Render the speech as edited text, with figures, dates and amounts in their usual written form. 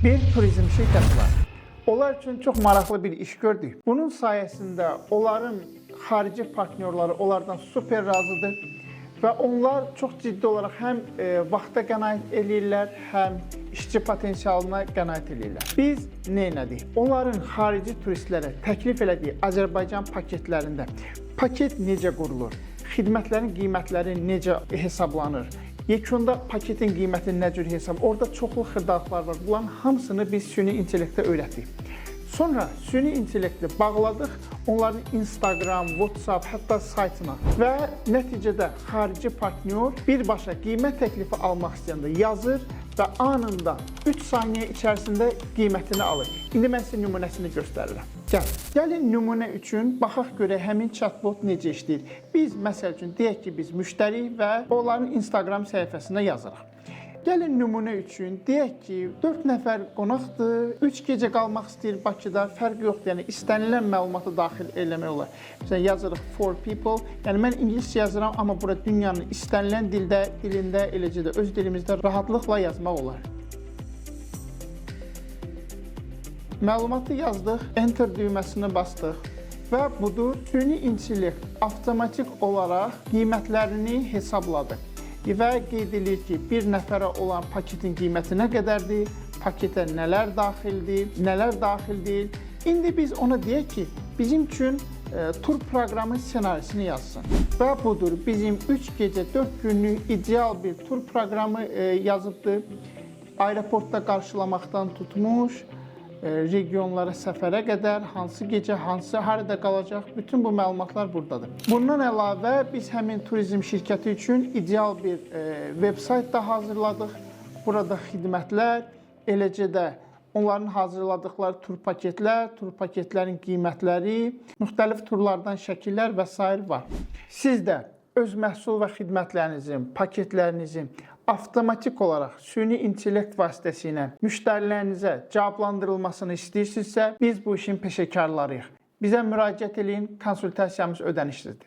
Bir turizm şirkəti var. Onlar üçün çox maraqlı bir iş gördük. Bunun sayəsində onların xarici partnyorları onlardan super razıdır və onlar çox ciddi olaraq həm vaxta qənaət eləyirlər, həm işçi potensialına qənaət eləyirlər. Biz nə etdik? Onların xarici turistlərə təklif elədiyi Azərbaycan paketlərində paket necə qurulur? Xidmətlərin qiymətləri necə hesablanır? Yekunda paketin qiyməti nə cür hesab? Orada çoxlu xırdalıqlar var. Bunların hamısını biz süni intellektə öyrətdik. Sonra süni intellekti bağladıq onların Instagram, WhatsApp, hətta saytına və nəticədə xarici partnyor birbaşa qiymət təklifi almaq istəyəndə yazır və anında 3 saniyə içərisində qiymətini alır. İndi mən sizə nümunəsini göstərirəm. Gəl. Gəlin nümunə üçün baxaq görək həmin chatbot necə işləyir. Biz məsəl üçün deyək ki, biz müştəriyik və onların Instagram səhifəsinə yazırıq. Gəlin nümunə üçün deyək ki, 4 nəfər qonaqdır, 3 gecə qalmaq istəyir Bakıda, fərqi yoxdur. Yəni istənilən məlumatı daxil eləmək olar. Məsələn, yazırıq "for people". Yəni mən ingiliscə yazıram, amma bura dünyanın istənilən dildə, dilində, eləcə də öz dilimizdə rahatlıqla yazmaq olar. Məlumatı yazdıq, enter düyməsini bastıq və budur, süni intellekt avtomatik olaraq qiymətlərini hesabladı. Və qeyd edir ki, bir nəfərə olan paketin qiyməti nə qədərdir, paketə nələr daxildir, nələr daxil deyil. İndi biz ona deyək ki, bizim üçün tur proqramı ssenarisini yazsın. Və budur, bizim 3 gecə 4 günlük ideal bir tur proqramı yazıbdır. Aeroportda qarşılamaqdan tutmuş, regionlara səfərə qədər, hansı gecə, hansı harada qalacaq, bütün bu məlumatlar burdadır. Bundan əlavə biz həmin turizm şirkəti üçün ideal bir veb-sayt da hazırladıq. Burada xidmətlər, eləcə də onların hazırladıkları tur paketlər, tur paketlərin qiymətləri, müxtəlif turlardan şəkillər və sair var. Siz də öz məhsul və xidmətlərinizin, paketlərinizin avtomatik olaraq süni intellekt vasitəsilə müştərilərinizə cavablandırılmasını istəyirsinizsə, biz bu işin peşəkarlarıyıq. Bizə müraciət eləyin, konsultasiyamız ödənişsizdir.